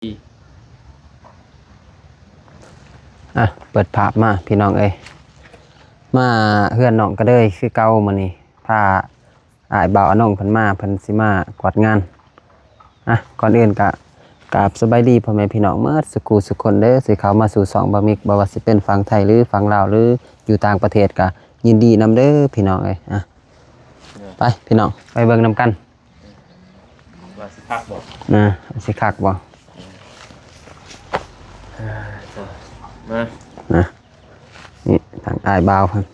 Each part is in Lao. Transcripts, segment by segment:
ອ່ະ ເປີດພາບມາພີ່ນ້ອງເອີຍ ມາເຮືອນນ້ອງກະເດີຍຄືເກົ່າມື້ນີ້ ພາອ້າຍບ່າວອານົງເພິ່ນມາ ເພິ່ນຊິມາກວາດງານ. ອ່ະ ກ່ອນອື່ນກະກາບສະບາຍດີພໍ່ແມ່ພີ່ນ້ອງໝົດສຸຂູສຸຄົນເດີ ທີ່ເຂົ້າມາສູ່ຊ່ອງບ່າວມິກ ບໍ່ວ່າຊິເປັນຝັ່ງໄທ ຫຼື ຝັ່ງລາວ ຫຼື ຢູ່ຕ່າງປະເທດ ກະຍິນດີນຳເດີພີ່ນ້ອງເອີຍ. ອ່ະ ໄປພີ່ນ້ອງ ໄປເບິ່ງນຳກັນ. ວ່າຊິຄັກບໍ່? ນະ ຊິຄັກບໍ່? ມາ ນະ ນີ້ທາງອ້າຍບ່າວເພິ່ນ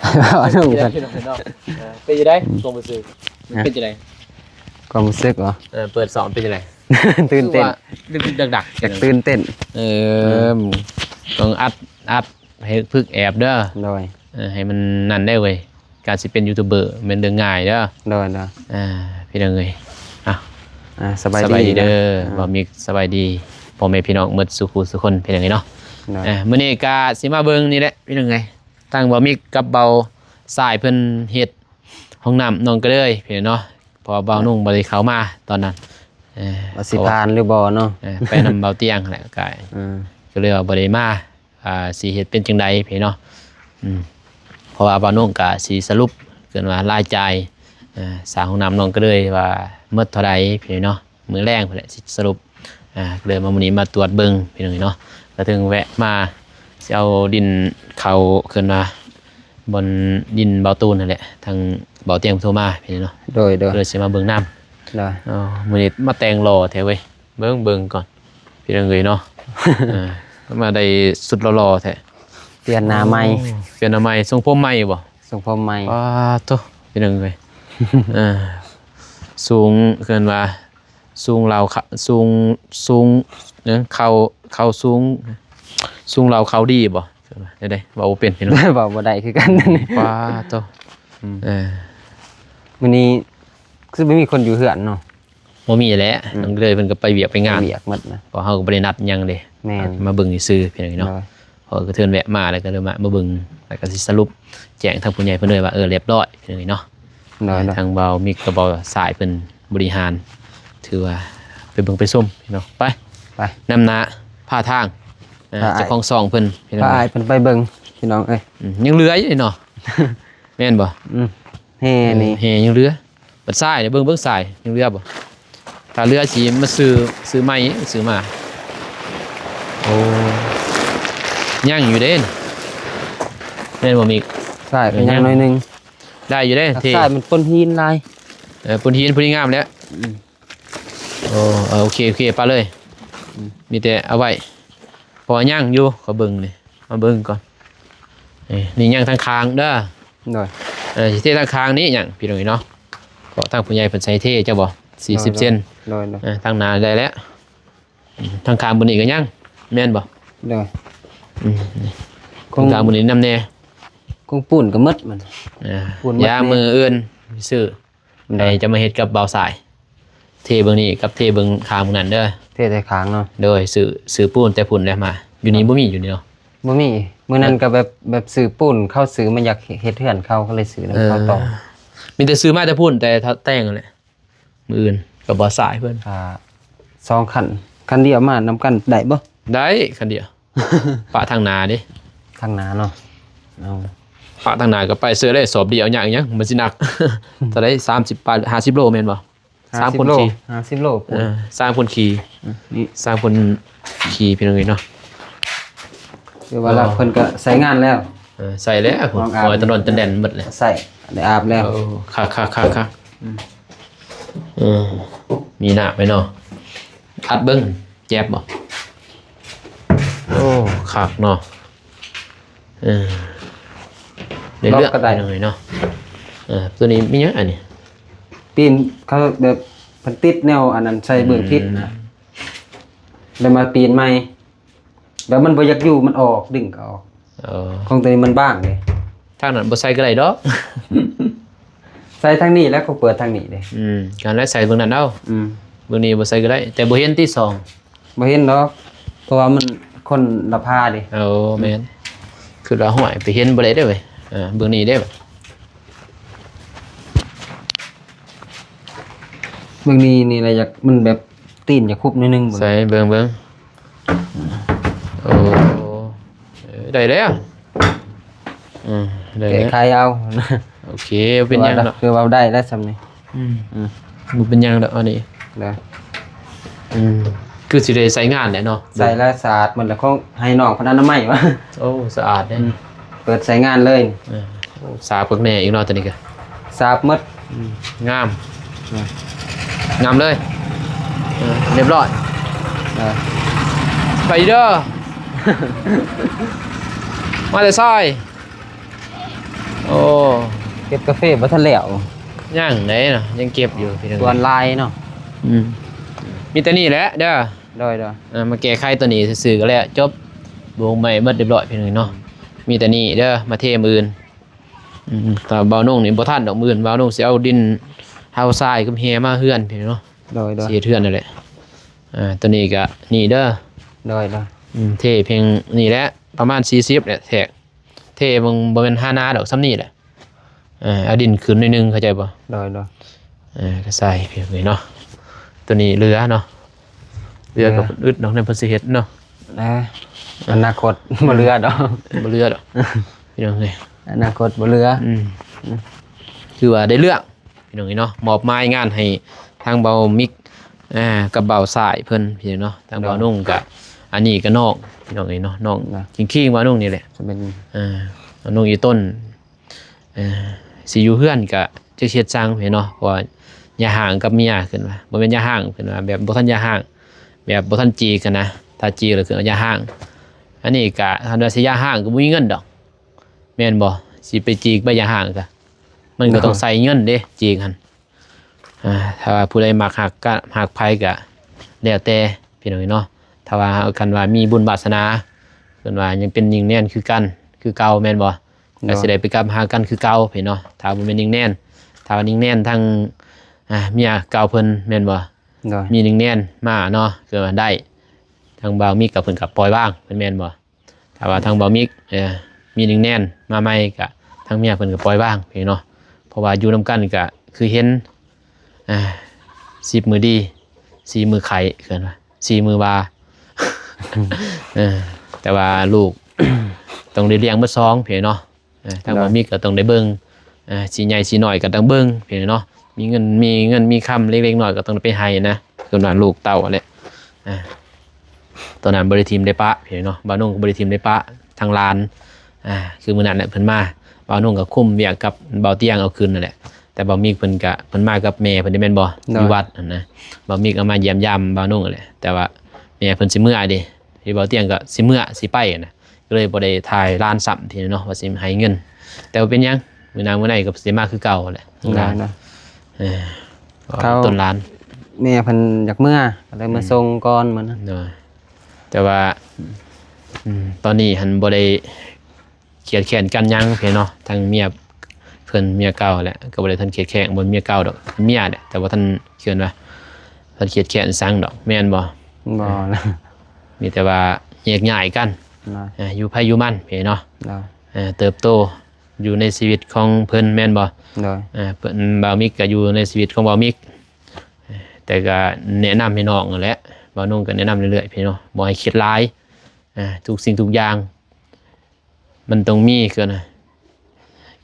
ອ້າຍບ່າວອານົງເພິ່ນ ເປັນຈັ່ງໃດພີ່ນ້ອງ? ເອີ ເປັນຈັ່ງໃດ ອືມ ຄວາມຮູ້ສຶກ? ນະ ເປັນຈັ່ງໃດ ຄວາມຮູ້ສຶກເຫວ? ເອີ ເປີດສອງເປັນຈັ່ງໃດ? ຕື່ນເຕັ້ນ ຄືວ່າດຶກໆ ຢາກຕື່ນເຕັ້ນ ເອີ ເອີ ຕ້ອງອັດ ອັດ ໃຫ້ຝຶກແອບເດີ ໂດຍ ເອີ ໃຫ້ມັນນັ້ນໄດ້ເວີຍ ການຊິເປັນຢູທູບເບີແມ່ນເລື່ອງງ່າຍເດີ ໂດຍ ໂດຍ ອ່າ ພີ່ນ້ອງເອີຍ ອ່ະ ອ່າ ສະບາຍ ສະບາຍດີເດີ ອ່າ ບ່າວມິກ ສະບາຍດີພໍ່ແມ່ພີ່ນ້ອງໝົດສຸຂູສຸຄົນ ພີ່ນ້ອງເອີຍເນາະ ໂດຍ ອ່າ ມື້ນີ້ກະຊິມາເບິ່ງນີ້ແຫຼະ ພີ່ນ້ອງເອີຍ ທັງບ່າວມິກກັບບ່າວຊາຍເພິ່ນເຮັດຫ້ອງນ້ຳນ້ອງກະເລີຍ ພີ່ນ້ອງເນາະ ເພາະວ່າບ່າວນຸ່ງບໍ່ໄດ້ເຂົ້າມາຕອນນັ້ນ ເອີ ວ່າຊິຜ່ານຫຼືບໍ່ເນາະ ເອີ ໄປນຳບ່າວຕຽງຫັ້ນແຫຼະ ກະ ເອີ ກະເລີຍວ່າບໍ່ໄດ້ມາ ອ່າ ຊິເຮັດເປັນຈັ່ງໃດພີ່ນ້ອງເນາະ ອືມ ເພາະວ່າບ່າວນຸ່ງກະຊິສະຫຼຸບ ເອີ້ນວ່າລາຍຈ່າຍ ເອີ ສ້າງຫ້ອງນ້ຳນ້ອງກະເລີຍວ່າໝົດເທົ່າໃດພີ່ນ້ອງເນາະ ມື້ແລງພຸ້ນແຫຼະຊິສະຫຼຸບ ອ່າ ກະເລີຍມາມື້ນີ້ມາຕວດເບິ່ງພີ່ນ້ອງເນາະ ກະເຖິງແວະມາ ຊິເອົາດິນເຂົ້າ ເອີ້ນວ່າບ່ອນດິນບ່າວຕູນຫັ້ນແຫຼະ ທາງບ່າວຕຽງໂທມາພີ່ນ້ອງເນາະ ໂດຍ ໂດຍ ກະເລີຍຊິມາເບິ່ງນຳ ໂດຍ ອໍ ມື້ນີ້ມາແຕ່ງຫຼໍ່ແທ້ເວີຍ. ເບິ່ງ ເບິ່ງກ່ອນ ພີ່ນ້ອງເອີຍເນາະ ເອີ ມາໄດ້ຊຸດຫຼໍ່ໆແທ້ ປ່ຽນໜ້າໃໝ່ ໂອ້ ປ່ຽນໜ້າໃໝ່ ຊົງຜົມໃໝ່ບໍ່? ຊົງຜົມໃໝ່ ປາໂທ້ ພີ່ນ້ອງເອີຍ ເອີ ສູງ ເອີ້ນວ່າສູງລາວ ຄະ ສູງ ສູງ ເອີ ເຂົ້າ ເຂົ້າສູງ ສູງລາວເຂົ້າດີບໍ່? ແນວໃດ ເວົ້າບໍ່ເປັນພີ່ນ້ອງ ເວົ້າບໍ່ໄດ້ຄືກັນ ອືມ ປາໂທ້ ອືມ ເອີ ມື້ນີ້ຄືບໍ່ມີຄົນຢູ່ເຮືອນເນາະ? ບໍ່ມີແຫຼະ ອືມ ນ້ອງເລີຍເພິ່ນກໍໄປວຽກໄປງານ ໄປວຽກໝົດນະ ເພາະເຮົາກໍບໍ່ໄດ້ນັດຫຍັງເດ້ ແມ່ນ ມາເບິ່ງຊື່ໆ ພີ່ນ້ອງເນາະ ໂດຍ ເພາະກະເທີນແວະມາ ແລ້ວກໍເລີຍມາ ມາເບິ່ງ ແລ້ວກໍຊິສະຫຼຸບແຈ້ງທາງຜູ້ໃຫຍ່ເພິ່ນເລີຍວ່າ ເອີ ລຽບຮ້ອຍ ພີ່ນ້ອງເນາະ ໂດຍ ທາງບ່າວມິກກັບບ່າວຊາຍເພິ່ນບໍລິຫານ ຖືວ່າໄປເບິ່ງໄປຊົມ ພີ່ນ້ອງ ໄປ ໄປ ນຳໜ້າພາທາງ ເອີ ພາອ້າຍ ເຈົ້າຂອງຊ່ອງເພິ່ນ ພີ່ນ້ອງ ພາອ້າຍເພິ່ນໄປເບິ່ງ ພີ່ນ້ອງເອີຍ ອືມ ຍັງເຫຼືອຢູ່ເນາະ ແມ່ນບໍ່? ອືມ ແຮ່ນີ້ ເອີ ແຮ່ຍັງເຫຼືອ ບັດຊາຍເດ້ ເບິ່ງ ເບິ່ງຊາຍຍັງເຫຼືອບໍ່? ຖ້າເຫຼືອຊິມາຊື້ ຊື້ໃໝ່ ຊື້ມາ ໂອ້ ຍັງຢູ່ເດ້ ແມ່ນບໍ່ມິກ? ຊາຍກໍຍັງ ເອີ ຍັງໜ້ອຍໜຶ່ງ ໄດ້ຢູ່ເດ້ ເທ ຊາຍມັນປົນຫີນຫຼາຍ ເອີ ປົນຫີນພໍດີງາມແລ້ວ ອືມ ໂອ້ ເອີ ໂອເຄ ໂອເຄ ປະເລີຍ ອືມ ມີແຕ່ເອົາໄວ້ ເພາະວ່າຍັງຢູ່ ຂໍເບິ່ງນີ້ ມາເບິ່ງກ່ອນ ນີ້ ນີ້ຍັງທາງຂ້າງເດີ ໂດຍ ເອີ ຊິເທທາງຂ້າງນີ້ຍັງ ພີ່ນ້ອງເອີຍເນາະ ເພາະທາງຜູ້ໃຫຍ່ເພິ່ນໃສ່ເທ ເຈົ້າບໍ່ ສີ່ສິບເຊັນ ໂດຍ ໂດຍ ເອີ ທາງໜ້າໄດ້ແລ້ວ ທາງຂ້າງບາດນີ້ກໍຍັງ ແມ່ນບໍ່? ໂດຍ ອືມ ທາງຂ້າງບາດນີ້ນຳແດ່ ກົງປູນກໍໝົດມັນ ເອີ ປູນໝົດ ຢ່າ ແນ່ ມື້ອື່ນຊື້ ໃຫ້ເຈົ້າມາເຮັດກັບບ່າວຊາຍ ເທເບິ່ງນີ້ກັບເທເບິ່ງຂ້າງເບິ່ງນັ້ນເດີ ເທແຕ່ຂ້າງເນາະ ໂດຍ ຊື້ ຊື້ປູນແຕ່ພຸ້ນແຫຼະມາ ຢູ່ນີ້ ໂດຍ ບໍ່ມີ ຢູ່ນີ້ເນາະ ບໍ່ມີ ມື້ນັ້ນ ເອີ ກໍແບບ ແບບຊື້ປູນ ເຂົາຊື້ມາຢາກເຮັດເຮືອນເຂົາ ກໍເລີຍຊື້ນຳເຂົາຕໍ່ ເອີ ມີແຕ່ຊື້ມາແຕ່ພຸ້ນ ແຕ່ແຕ່ງນັ້ນແຫຼະ ມື້ອື່ນກັບບ່າວຊາຍເພິ່ນ ອ່າ ສອງຄັນ ຄັນດຽວມານຳກັນໄດ້ບໍ່? ໄດ້ ຄັນດຽວ ປະທາງໜ້າເດ້ ທາງໜ້າເນາະ ເອົາ ປະທາງໜ້າກໍໄປເສີຍເລີຍ ສອບດຽວຍາກຫຍັງ ມັນຊິໜັກ ເທົ່າໃດ ສາມສິບປາຍ ຫ້າສິບໂລແມ່ນບໍ່? ສາມຄົນຂີ່ ຫ້າສິບໂລ ເອີ ສາມຄົນຂີ່ ອືມ ນີ້ ສາມຄົນຂີ່ ພີ່ນ້ອງເອີຍເນາະ ຄືວ່າ ອໍ ເພິ່ນກໍໃຊ້ງານແລ້ວ ເອີ ໃຊ້ແລ້ວ ຫ້ອງອາບ ໂອ້ຍ ຕະໜອນຕະແດ່ນໝົດເລີຍ ໃຊ້ໄດ້ອາບແລ້ວ ໂອ້ ຄັກໆໆໆ ອືມ ເອີ ມີນ້ຳໄວ້ເນາະ ອັດເບິ່ງ ແຈບບໍ່? ໂອ້ ຄັກເນາະ ເອີ ໄດ້ເລືອກ ລັອກກໍໄດ້ ເນາະ ເອີ ຕົວນີ້ມີຫຍັງອັນນີ້? ປີນ ເຂົາແບບເພິ່ນຕິດແນວອັນນັ້ນໃສ່ເບື້ອງທິດນະ ອືມ ແລ້ວມາປີນໃໝ່ ແບບມັນບໍ່ຢາກຢູ່ ມັນອອກ ດຶງກໍອອກ ເອີ ຂອງຕົວນີ້ມັນບາງເດ້ ທາງນັ້ນບໍ່ໃສ່ກໍໄດ້ດອກ ໃສ່ທາງນີ້ແລ້ວກໍເປີດທາງນີ້ເດ້ ອືມ ກະໃສ່ເບິ່ງນັ້ນເອົາ ອືມ ເບິ່ງນີ້ບໍ່ໃສ່ກໍໄດ້ ແຕ່ບໍ່ເຫັນຕິ ຊ່ອງ ບໍ່ເຫັນດອກ ເພາະວ່າມັນຄົນລະພາເດ້ ໂອ້ ແມ່ນ ຄືວ່າ ຫ້ວຍ ໄປເຫັນບໍ່ໄດ້ເດ້ເວີຍ ເອີ ເບິ່ງນີ້ເດ້ ເບິ່ງນີ້ ນີ້ລະ ຢາກ ມັນແບບ ຕີນຈະຄຸບໜ້ອຍໜຶ່ງເບິ່ງ ໃສ່ເບິ່ງເບິ່ງ ໂອ້ ເອີ ໄດ້ແລ້ວ ອືມ ໄດ້ແລ້ວ ແກ້ໄຂເອົາ ໂອເຄ ບໍ່ເປັນຫຍັງດອກ ຄືວ່າໄດ້ແລ້ວຊ່ຳນີ້ ອືມ ອືມ ບໍ່ເປັນຫຍັງດອກ ອັນນີ້ ເດີ ອືມ ຄືຊິໄດ້ໃຊ້ງານແຫຼະເນາະ ໃຊ້ແລ້ວສະອາດໝົດແລ້ວ ຂອງໃຫ້ນ້ອງເພິ່ນອະນາໄມວະ ໂອ້ ສະອາດເດ້ ອືມ ເປີດໃຊ້ງານເລີຍ ເອີ ໂອ້ ສາບຄັກແນ່ອີກເນາະ ຕົວນີ້ກໍ ສາບໝົດ ອືມ ງາມ ອືມ ງາມເລີຍ ເອີ ຮຽບຮ້ອຍ ເອີ ໄປເດີ ມາແຕ່ໃສ? ໂອ້ ເກັບກາເຟບໍ່ທັນແລ້ວ ຍັງເດ້ເນາະ ຍັງເກັບຢູ່ພີ່ນ້ອງ ສ່ວນຫຼາຍເນາະ ອືມ ມີແຕ່ນີ້ແຫຼະເດີ ໂດຍໆ ເອີ ມາແກ້ໄຂຕົວນີ້ຊື່ໆກໍແລ້ວ ຈົບ ໂບກໄມ້ໝົດຮຽບຮ້ອຍພີ່ນ້ອງເນາະ ມີແຕ່ນີ້ເດີ ມາເທມື້ອື່ນ ອືມ ແຕ່ບ່າວນົງນີ້ບໍ່ທັນດອກ ມື້ອື່ນບ່າວນົງຊິເອົາດິນເອົາຊາຍກັບແຮ່ມາເຮືອນພີ່ນ້ອງເນາະ ໂດຍໆ ຊິເຮັດເຮືອນນັ້ນແຫຼະ ອ່າ ຕົວນີ້ກໍນີ້ເດີ ໂດຍໆ ອືມ ເທພຽງນີ້ແຫຼະ ປະມານສີ່ສິບແຫຼະແທກ ເທບໍ່ ບໍ່ແມ່ນຫາໜາດອກ ສ່ຳນີ້ແຫຼະ ເອີ ເອົາດິນຂຶ້ນໜ້ອຍໜຶ່ງ ເຂົ້າໃຈບໍ່? ໂດຍໆ ເອີ ກໍໃສ່ພຽງນີ້ເນາະ ຕົວນີ້ເຫຼືອເນາະ ເຫຼືອກໍອຶດດອກ ແນວເພິ່ນຊິເຮັດເນາະ ອາ ອະນາຄົດບໍ່ເຫຼືອດອກ ບໍ່ເຫຼືອດອກ ພີ່ນ້ອງເອີຍ ອະນາຄົດບໍ່ເຫຼືອ ອືມ ອືມ ຄືວ່າໄດ້ເລື່ອງ ພີ່ນ້ອງເອີຍເນາະ ມອບໝາຍງານໃຫ້ທາງບ່າວມິກ ອ່າ ກັບບ່າວຊາຍເພິ່ນ ພີ່ນ້ອງເນາະ ທາງ ໂດຍ ບ່າວນຸ່ງກະ ອັນນີ້ກະນ້ອງ ພີ່ນ້ອງເອີຍເນາະ ນ້ອງ ໂດຍ ຄິງໆບ່າວນຸ່ງນີ້ແຫຼະ ຈະເປັນ ອ່າ ບ່າວນຸ່ງອີຕົ້ນ ເອີ ຊິຢູ່ເຮືອນກະຈັກຊິເຮັດຈັ່ງ ພີ່ນ້ອງເນາະ ເພາະວ່າຢ່າຮ້າງກັບເມຍ ເພິ່ນວ່າ ບໍ່ແມ່ນຢ່າຮ້າງ ເພິ່ນວ່າແບບບໍ່ທັນຢ່າຮ້າງ ແບບບໍ່ທັນຈີກຫັ້ນນະ ຖ້າຈີກແລ້ວເພິ່ນວ່າຢ່າຮ້າງ ອັນນີ້ກະຄັນວ່າຊິຢ່າຮ້າງກໍບໍ່ມີເງິນດອກ ແມ່ນບໍ່? ຊິໄປຈີກໃບຢ່າຮ້າງກະ ມັນກໍຕ້ອງໃຊ້ເງິນເດ້ ຈີກຫັ້ນ ອ່າ ຖ້າວ່າຜູ້ໃດມັກຮັກກະ ຮັກໃຜກະແລ້ວແຕ່ພີ່ນ້ອງເນາະ ຖ້າວ່າ ຄັນວ່າມີບຸນວາສະໜາ ເພິ່ນວ່າຍັງເປັນຍິງແນນຄືກັນ ຄືເກົ່າແມ່ນບໍ່? ກໍຊິໄດ້ໄປກັບຫາກັນຄືເກົ່າພີ່ນ້ອງເນາະ ຖ້າບໍ່ແມ່ນຍິງແນນ ຖ້າວ່າຍິງແນນທາງ ອ່າ ເມຍເກົ່າເພິ່ນແມ່ນບໍ່? ໂດຍ ມີຍິງແນນມາເນາະ ຄືວ່າໄດ້ ທາງບ່າວມິກກັບເພິ່ນກໍປ່ອຍວາງ ເພິ່ນແມ່ນບໍ່? ຖ້າວ່າທາງບ່າວມິກ ເອີ ມີໜຶ່ງແນນມາໃໝ່ກະ ທາງເມຍເພິ່ນກະປ່ອຍວາງເນາະ ເພາະວ່າຢູ່ນຳກັນກະຄືເຫັນ ອ່າ ສິບມື້ດີ ສີ່ມື້ໄຂ້ ເອີ້ນວ່າສີ່ມື້ວ່າ ເອີ ແຕ່ວ່າລູກຕ້ອງໄດ້ລ້ຽງໝົດສອງເນາະ ເອີ ທາງ ໂດຍ ບ່າວມິກກະຕ້ອງໄດ້ເບິ່ງ ອ່າ ຊິໃຫຍ່ຊິນ້ອຍກໍຕ້ອງເບິ່ງເນາະ ມີເງິນ ມີເງິນມີຄຳເລັກໆນ້ອຍໆກໍຕ້ອງໄດ້ໄປໃຫ້ນະ ສ່ວນວ່າລູກເຕົ້າຫັ້ນແຫຼະ ອ່າ ຕອນນັ້ນບໍ່ໄດ້ຖິ້ມໄດ້ປະເນາະ ບ່າວນຸ່ງກໍບໍ່ໄດ້ຖິ້ມໄດ້ປະທັງຫຼານ ອ່າ ຄືມື້ນັ້ນແຫຼະເພິ່ນມາ ບ່າວນຸ່ງກໍຄຸມວຽກກັບບ່າວຕຽງເອົາຄືນນັ້ນແຫຼະ ແຕ່ບ່າວມິກເພິ່ນກະ ເພິ່ນມາກັບແມ່ເພິ່ນເດ້ແມ່ນບໍ່? ໂດຍ ຢູ່ວັດຫັ້ນນະ ບ່າວມິກເອົາມາຢ້ຽມຢາມບ່າວນຸ່ງຫັ້ນແຫຼະ ແຕ່ວ່າແມ່ເພິ່ນຊິເມືອເດ້ ທີ່ບ່າວຕຽງກໍຊິເມືອ ຊິໄປຫັ້ນນະ ກໍເລີຍບໍ່ໄດ້ຖ່າຍຫຼານຊ້ຳເນາະ ວ່າຊິໃຫ້ເງິນ ແຕ່ວ່າເປັນຫຍັງ ມື້ໜ້າມື້ໃນກໍຊິມາຄືເກົ່າແຫຼະ ໂດຍ ຫຼານ ໂດຍ ເອີ ເຂົາ ຕົ້ນຫຼານ ແມ່ເພິ່ນຢາກເມືອ ກໍເລີຍມາ ອືມ ສົ່ງກ່ອນມື້ນັ້ນ ໂດຍ ແຕ່ວ່າ ອືມ ຕອນນີ້ຫັ້ນບໍ່ໄດ້ຄຽດແຄ້ນກັນຫຍັງເນາະ ທັງເມຍເພິ່ນ ເມຍເກົ່າແຫຼະ ກໍບໍ່ໄດ້ທັນຄຽດແຄ້ນ ບໍ່ແມ່ນເມຍເກົ່າດອກ ເມຍແຫຼະ ແຕ່ບໍ່ທັນ ເອີ້ນວ່າ ບໍ່ທັນຄຽດແຄ້ນສັງດອກ ແມ່ນບໍ່? ບໍ່ ເອີ ນະ ມີແຕ່ວ່າແຍກຍ້າຍກັນ ໂດຍ ເອີ ຢູ່ໃຜຢູ່ມັນເນາະ ໂດຍ ເອີ ເຕີບໂຕ ຢູ່ໃນຊີວິດຂອງເພິ່ນແມ່ນບໍ່? ໂດຍ ເອີ ເພິ່ນ ບ່າວມິກກໍຢູ່ໃນຊີວິດຂອງບ່າວມິກ ແຕ່ກໍແນະນຳໃຫ້ນ້ອງຫັ້ນແຫຼະ ບ່າວນຸ່ງກໍແນະນຳເລື້ອຍໆເນາະ ບໍ່ໃຫ້ຄິດຫຼາຍ ເອີ ທຸກສິ່ງທຸກຢ່າງ ມັນຕ້ອງມີ ເອີ້ນວ່າ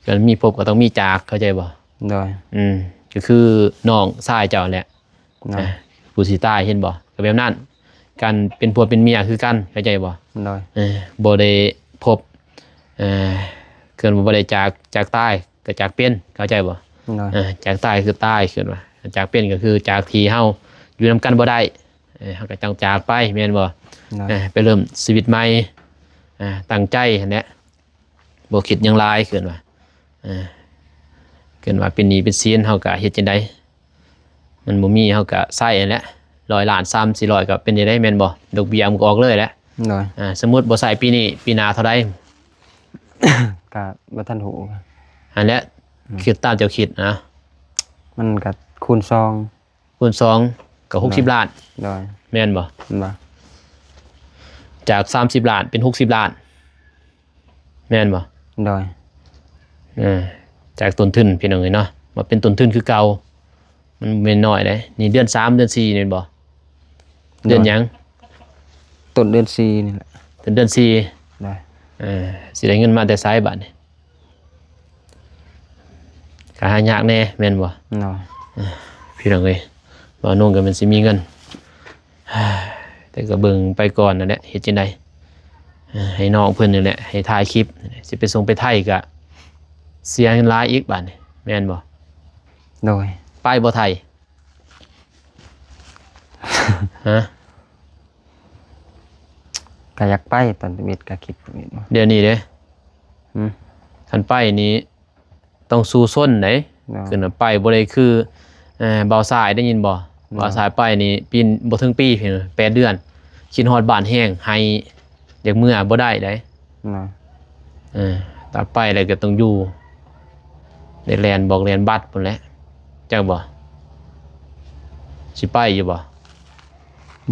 ເກີດມີພົບກໍຕ້ອງມີຈາກ ເຂົ້າໃຈບໍ່? ໂດຍ ອືມ ກໍຄືນ້ອງຊາຍເຈົ້າແຫຼະ ໂດຍ ອ່າ ຜູ້ຊິຕາຍ ເຫັນບໍ່? ກໍແບບນັ້ນ ການເປັນຜົວເປັນເມຍຄືກັນ ເຂົ້າໃຈບໍ່? ໂດຍ ເອີ ບໍ່ໄດ້ພົບ ເອີ ເອີ້ນວ່າບໍ່ໄດ້ຈາກ ຈາກຕາຍ ກໍຈາກເປັນ ເຂົ້າໃຈບໍ່? ໂດຍ ເອີ ຈາກຕາຍຄືຕາຍ ເອີ້ນວ່າ ຈາກເປັນກໍຄືຈາກທີ່ເຮົາຢູ່ນຳກັນບໍ່ໄດ້ ເອີ ເຮົາກໍຕ້ອງຈາກໄປແມ່ນບໍ່? ໂດຍ ເອີ ໄປເລີ່ມຊີວິດໃໝ່ ອ່າ ຕັ້ງໃຈຫັ້ນແຫຼະ ບໍ່ຄິດຫຍັງຫຼາຍ ເອີ້ນວ່າ ເອີ ເອີ້ນວ່າເປັນໜີ້ເປັນສິນ ເຮົາກໍເຮັດຈັ່ງໃດ ມັນບໍ່ມີ ເຮົາກໍໃຊ້ຫັ້ນແຫຼະ ຮ້ອຍລ້ານ ສາມສີ່ຮ້ອຍ ກໍເປັນຈັ່ງໃດແມ່ນບໍ່? ດອກເບ້ຍມັນກໍອອກເລີຍແຫຼະ ໂດຍ ອ່າ ສົມມຸດບໍ່ໃຊ້ປີນີ້ ປີໜ້າເທົ່າໃດ? ກໍບໍ່ທັນຮູ້ ຫັ້ນແຫຼະ ອືມ ຄິດຕາມເຈົ້າຄິດນະ ມັນກໍຄູນສອງ ຄູນສອງກໍຫົກສິບລ້ານ ໂດຍ ແມ່ນບໍ່? ແມ່ນບໍ່? ຈາກສາມສິບລ້ານເປັນຫົກສິບລ້ານ ແມ່ນບໍ່? ໂດຍ ເອີ ຈາກຕົ້ນທຶນພີ່ນ້ອງເອີຍເນາະ ມາເປັນຕົ້ນທຶນຄືເກົ່າ ມັນບໍ່ແມ່ນນ້ອຍເດ້ ນີ້ເດືອນສາມເດືອນສີ່ແມ່ນບໍ່? ເດືອນຫຍັງ? ຕົ້ນເດືອນສີ່ນີ້ແຫຼະ. ຕົ້ນເດືອນສີ່. ໂດຍ. ເອີ ຊິໄດ້ເງິນມາແຕ່ໃສບາດນີ້? ກະຫາຍາກແດ່ແມ່ນບໍ່? ໂດຍ. ເອີ ພີ່ນ້ອງເອີຍ ບ່າວນົງກໍແມ່ນຊິມີເງິນ ແຕ່ກໍເບິ່ງໄປກ່ອນນັ້ນແຫຼະ ເຮັດຈັ່ງໃດ? ເອີ ໃຫ້ນ້ອງເພິ່ນນີ້ແຫຼະ ໃຫ້ຖ່າຍຄລິບ ຊິໄປສົ່ງໄປໄທກໍເສຍເງິນຫຼາຍອີກບາດນີ້ ແມ່ນບໍ່? ໂດຍ. ໄປບໍ່ໄທ? ຮະ? ກໍຢາກໄປ ຕອນທຳອິດກໍຄິດ ດຽວນີ້ເດ້. ຫືມ? ຄັນໄປນີ້ ຕ້ອງສູ້ຊົນເດ້. ໂດຍ. ຄືໄປບໍ່ໄດ້ຄື ເອີ ບ່າວຊາຍ ໄດ້ຍິນບໍ່? ໂດຍ. ບ່າວຊາຍໄປນີ້ປີ ບໍ່ເຖິງປີ ແປດເດືອນ ຄິດຮອດບ້ານແຮງ ໄຫ້ ຢາກເມືອບໍ່ໄດ້ເດ້. ໂດຍ. ເອີ ຕາໄປແລ້ວກໍຕ້ອງຢູ່ ໄດ້ແລ່ນບອກແລ່ນບັດພຸ້ນແຫຼະ ຈັກບໍ່? ຊິໄປຢູ່ບໍ່?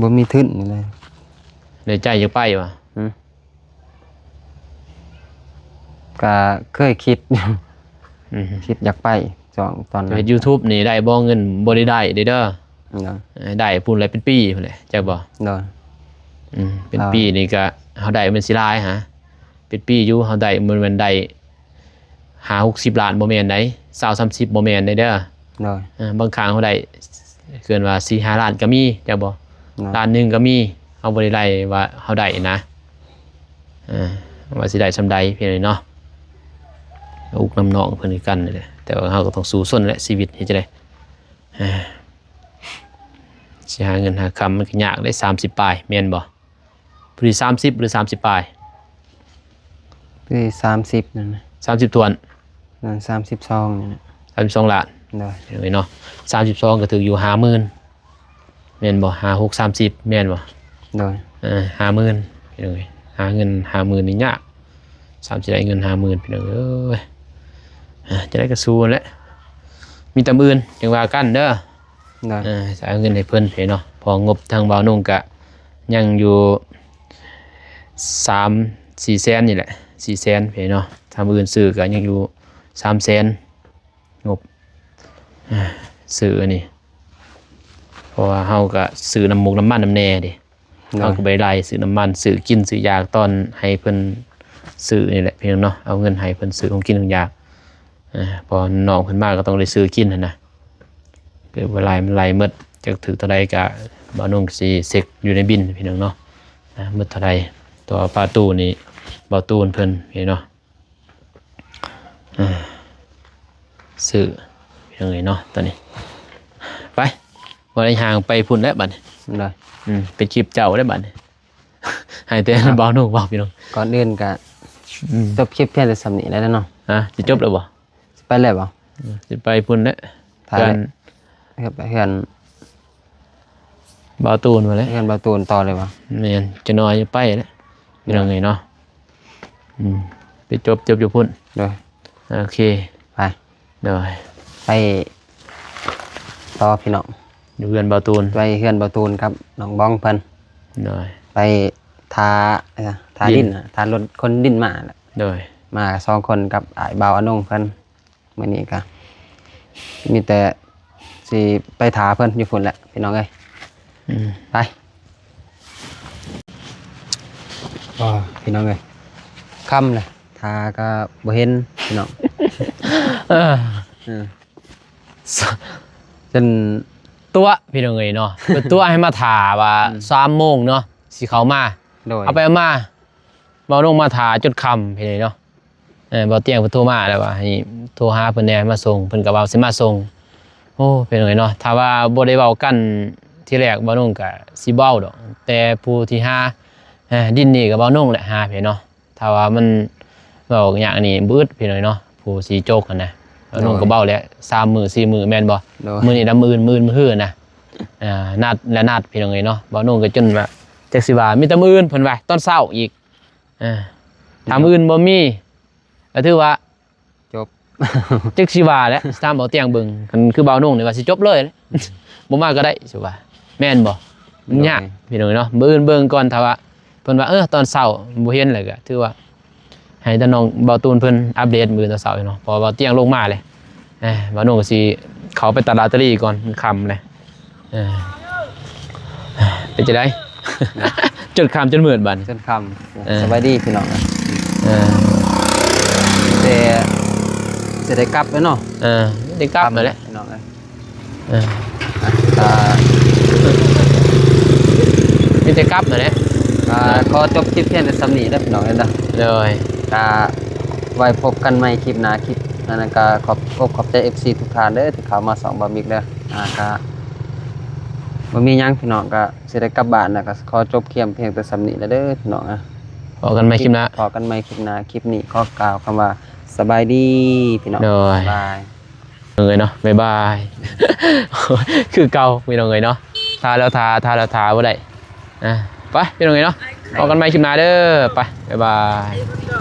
ບໍ່ມີທຶນນີ້ແຫຼະ. ໃນໃຈຢາກໄປບໍ່? ຫືມ? ກະເຄີຍຄິດຢູ່. ອືມ. ຄິດຢາກໄປຊ່ວງຕອນນັ້ນ. ເຮັດຢູທູບນີ້ໄດ້ບໍ່? ເງິນບໍ່ໄດ້ໄດ້ເດີ. ໂດຍ. ເອີ ໄດ້ພຸ້ນແຫຼະ ເປັນປີພຸ້ນແຫຼະ ຈັກບໍ່? ໂດຍ. ອືມ ເປັນປີນີ້ກະເຮົາໄດ້ມັນຊິຫຼາຍຫາ ເປັນປີຢູ່ ເຮົາໄດ້ ບໍ່ແມ່ນໄດ້ຫ້າຫົກສິບລ້ານ ບໍ່ແມ່ນໃດ ຊາວສາມສິບ ບໍ່ແມ່ນໃດເດີ. ໂດຍ. ເອີ ບາງຄັ້ງເຮົາໄດ້ ເກີນວ່າສີ່ຫ້າລ້ານກໍມີ ຈັກບໍ່? ໂດຍ. ລ້ານໜຶ່ງກໍມີ ເຮົາບໍ່ໄດ້ໄລ່ວ່າເຮົາໄດ້ນະ ເອີ ວ່າຊິໄດ້ສ່ຳໃດ ພີ່ນ້ອງເນາະ. ອຸກນຳນ້ອງເພິ່ນຄືກັນນີ້ແຫຼະ ແຕ່ວ່າເຮົາກໍຕ້ອງສູ້ຊົນແຫຼະ ຊີວິດເຮັດຈັ່ງໃດ? ເອີ ຊິຫາເງິນຫາຄຳມັນກໍຍາກເດ້ ສາມສິບປາຍ ແມ່ນບໍ່? ຜູ້ທີ່ສາມສິບ ຫຼື ສາມສິບປາຍ? ຄືສາມສິບນັ້ນນະ. ສາມສິບຖ້ວນ? ນັ້ນ ສາມສິບສອງນີ້ນະ. ສາມສິບສອງລ້ານ. ໂດຍ. ເຫັນເນາະ ສາມສິບສອງກໍຖືກຢູ່ຫ້າໝື່ນ ແມ່ນບໍ່? ຫ້າຫົກສາມສິບ ແມ່ນບໍ່? ໂດຍ. ເອີ ຫ້າໝື່ນ ພີ່ນ້ອງເອີຍ ຫາເງິນຫ້າໝື່ນນີ້ຍາກ ສາມຊິໄດ້ເງິນຫ້າໝື່ນ ພີ່ນ້ອງເອີຍ. ເອີ ຈັ່ງໃດກໍສູ້ແຫຼະ ມີແຕ່ມື້ອື່ນຈັ່ງວ່າກັນເດີ. ໂດຍ. ເອີ ຈະເອົາເງິນໃຫ້ເພິ່ນເພເນາະ ເພາະງົບທາງບ່າວນົງກະຍັງຢູ່ສາມສີ່ແສນນີ້ແຫຼະ ສີ່ແສນເພເນາະ ຖ້າມື້ອື່ນຊື້ກະຍັງຢູ່ສາມແສນງົບ ເອີ ຊື້ອັນນີ້ ເພາະວ່າເຮົາກະຊື້ນ້ຳໝົກນ້ຳມັນນຳແດ່ເດ້. ໂດຍ. ເຮົາກໍໄປໄລ່ຊື້ນ້ຳມັນ ຊື້ກິນຊື້ຢາກ ຕອນໃຫ້ເພິ່ນຊື້ນີ້ແຫຼະ ພີ່ນ້ອງເນາະ ເອົາເງິນໃຫ້ເພິ່ນຊື້ຂອງກິນຂອງຢາກ ເອີ ເພາະນ້ອງເພິ່ນມາກໍຕ້ອງໄດ້ຊື້ກິນຫັ້ນນະ ເກີດວ່າໄລ່ມັນໄລ່ໝົດ ຈັກຖືກເທົ່າໃດກະ ບ່າວນົງຊິເຊັກຢູ່ໃນບິນ ພີ່ນ້ອງເນາະ ໝົດເທົ່າໃດ. ແຕ່ວ່າປາຕູນີ້ ບ່າວຕູນເພິ່ນ ພີ່ນ້ອງເນາະ ເອີ ຊື້ ພີ່ນ້ອງເອີຍເນາະ ຕອນນີ້ ໄປ ບໍ່ໄດ້ ຍ່າງໄປພຸ້ນແລ້ວບັດນີ້. ໂດຍ. ອືມ ໄປຈີບເຈົ້າແລ້ວບັດນີ້ ໃຫ້ແຕ່ ອ່ະ ບ່າວນົງເວົ້າ ພີ່ນ້ອງ. ກ່ອນອື່ນກະ ອືມ ຈົບຄລິບພຽງແຕ່ສ່ຳນີ້ແລ້ວເນາະ. ຮະ ຊິຈົບແລ້ວບໍ່? ຊິໄປແລ້ວບໍ່? ອືມ ຊິໄປພຸ້ນແຫຼະ ຖ້າ ເພື່ອນ ເຮືອນ ເຮືອນບ່າວຕູນພຸ້ນແຫຼະ ເຮືອນບ່າວຕູນຕໍ່ເລີຍບໍ່? ແມ່ນ ຈັກໜ້ອຍໄປແຫຼະ ພີ່ນ້ອງເອີຍເນາະ. ອືມ ໄປຈົບ ຈົບຢູ່ພຸ້ນ. ໂດຍ. ໂອເຄ ໄປ. ໂດຍ. ໄປຕໍ່ພີ່ນ້ອງ ຢູ່ເຮືອນບ່າວຕູນ ໄປເຮືອນບ່າວຕູນກັບນ້ອງບອງເພິ່ນ. ໂດຍ. ໄປຖ້າ ເອີ ຖ້າດິນ ດິນ ຖ້າລົດຂົນດິນມາແຫຼະ. ໂດຍ. ມາສອງຄົນກັບອ້າຍບ່າວອານົງເພິ່ນ. ມື້ນີ້ກະມີແຕ່ຊິໄປຖ້າເພິ່ນຢູ່ພຸ້ນແຫຼະ ພີ່ນ້ອງເອີຍ. ອືມ ໄປ. ອໍ ພີ່ນ້ອງເອີຍ ຄ່ຳແລ້ວ ຖ້າກໍບໍ່ເຫັນ ພີ່ນ້ອງ. ເອີ ເອີ ຈົນຕົວະ ພີ່ນ້ອງເອີຍເນາະ ເພິ່ນຕົວະໃຫ້ມາຖ້າວ່າ ອືມ ສາມໂມງເນາະ ຊິເຂົ້າມາ. ໂດຍ. ເອົາໄປເອົາມາ ບ່າວນົງມາຖ້າຈົນຄ່ຳ ພີ່ນ້ອງເນາະ. ເອີ ບ່າວຕຽງເພິ່ນໂທມາແລ້ວວ່າໃຫ້ໂທຫາເພິ່ນແດ່ ໃຫ້ມາສົ່ງ ເພິ່ນກໍວ່າຊິມາສົ່ງ. ໂອ້ ພີ່ນ້ອງເອີຍເນາະ ຖ້າວ່າບໍ່ໄດ້ເວົ້າກັນທີແລກ ບ່າວນົງກໍຊິບໍ່ເວົ້າດອກ ແຕ່ຜູ້ທີ່ຫາ ເອີ ດິນນີ້ກໍບ່າວນົງແຫຼະຫາ ພີ່ນ້ອງເນາະ. ຖ້າວ່າມັນເວົ້າຍາກນີ້ບໍ່ອຶດ ພີ່ນ້ອງເນາະ ຜູ້ຊິຈົກຫັ້ນນະ. ບ່າວນົງກໍເວົ້າແຫຼະ ໂດຍ ສາມມື້ສີ່ມື້ແມ່ນບໍ່? ໂດຍ. ມື້ນີ້ນຳມື້ອື່ນ ມື້ອື່ນມື້ຮືນນະ ເອີ ນັດແລະນັດ ພີ່ນ້ອງເອີຍເນາະ. ບ່າວນົງກໍຈົນວ່າ ຈັກຊິວ່າ ມີແຕ່ມື້ອື່ນ ເພິ່ນວ່າ ຕອນເຊົ້າອີກ. ເອີ ຖ້າມື້ອື່ນບໍ່ມີ ກໍຖືວ່າຈົບ ຈັກຊິວ່າແຫຼະ ຖາມເອົາຕຽງເບິ່ງ ຄັນຄືບ່າວນົງນີ້ວ່າຊິຈົບເລີຍແຫຼະ ບໍ່ມາກໍໄດ້ ຊິວ່າ ແມ່ນບໍ່? ມັນຍາກ ໂດຍ ພີ່ນ້ອງເນາະ. ມື້ອື່ນເບິ່ງກ່ອນ ຖ້າວ່າເພິ່ນວ່າ ເອີ ຕອນເຊົ້າບໍ່ເຫັນ ແລ້ວກໍຖືວ່າໃຫ້ທ່ານນ້ອງບ່າວຕູນເພິ່ນອັບເດດມື້ຕອນເຊົ້າເນາະ ເພາະວ່າບ່າວຕຽງລົງມາແລ້ວ. ເອີ ບ່າວນົງກໍຊິເຂົ້າໄປຕະຫຼາດຕະລີກ່ອນ ມັນຄ່ຳແລ້ວ. ເອີ ເອີ ປັນຈັ່ງໃດ? ຈົນຄ່ຳຈົນມືດບັດນີ້ ຈົນຄ່ຳ. ເອີ ສະບາຍດີພີ່ນ້ອງ. ເອີ ແຕ່ຊິໄດ້ກັບແລ້ວເນາະ. ເອີ ໄດ້ກັບແລ້ວແຫຼະ ພີ່ນ້ອງເອີຍ. ເອີ ອ່າ ມີແຕ່ກັບນັ້ນແຫຼະ. ອ່າ ຂໍຈົບຄລິບພຽງແຕ່ສ່ຳນີ້ເດີພີ່ນ້ອງເດີ. ໂດຍ ກະໄວ້ພົບກັນໃໝ່ຄລິບໜ້າ ຄລິບນັ້ນ. ກະຂອບອົກຂອບໃຈເອັຟຊີທຸກທ່ານເດີ ທີ່ເຂົ້າມາຊ່ອງບ່າວມິກເດີ. ອ່າ ກະບໍ່ມີຫຍັງພີ່ນ້ອງ ກະຊິໄດ້ກັບບ້ານແລ້ວ ກະຂໍຈົບຄລິບພຽງແຕ່ສ່ຳນີ້ແຫຼະເດີພີ່ນ້ອງ. ພໍ້ກັນໃໝ່ຄລິບໜ້າ ພໍ້ກັນໃໝ່ຄລິບໜ້າ. ຄລິບນີ້ຂໍກ່າວຄຳວ່າສະບາຍດີພີ່ນ້ອງ. ໂດຍ ບາຍ. ເອີຍເນາະ ບາຍບາຍ. ຄືເກົ່າພີ່ນ້ອງເອີຍເນາະ ຖ້າແລ້ວຖ້າ ຖ້າແລ້ວຖ້າບໍ່ໄດ້. ອ່າ ໄປພີ່ນ້ອງເອີຍເນາະ ພໍ້ກັນໃໝ່ຄລິບໜ້າເດີ. ໄປ ບາຍບາຍ.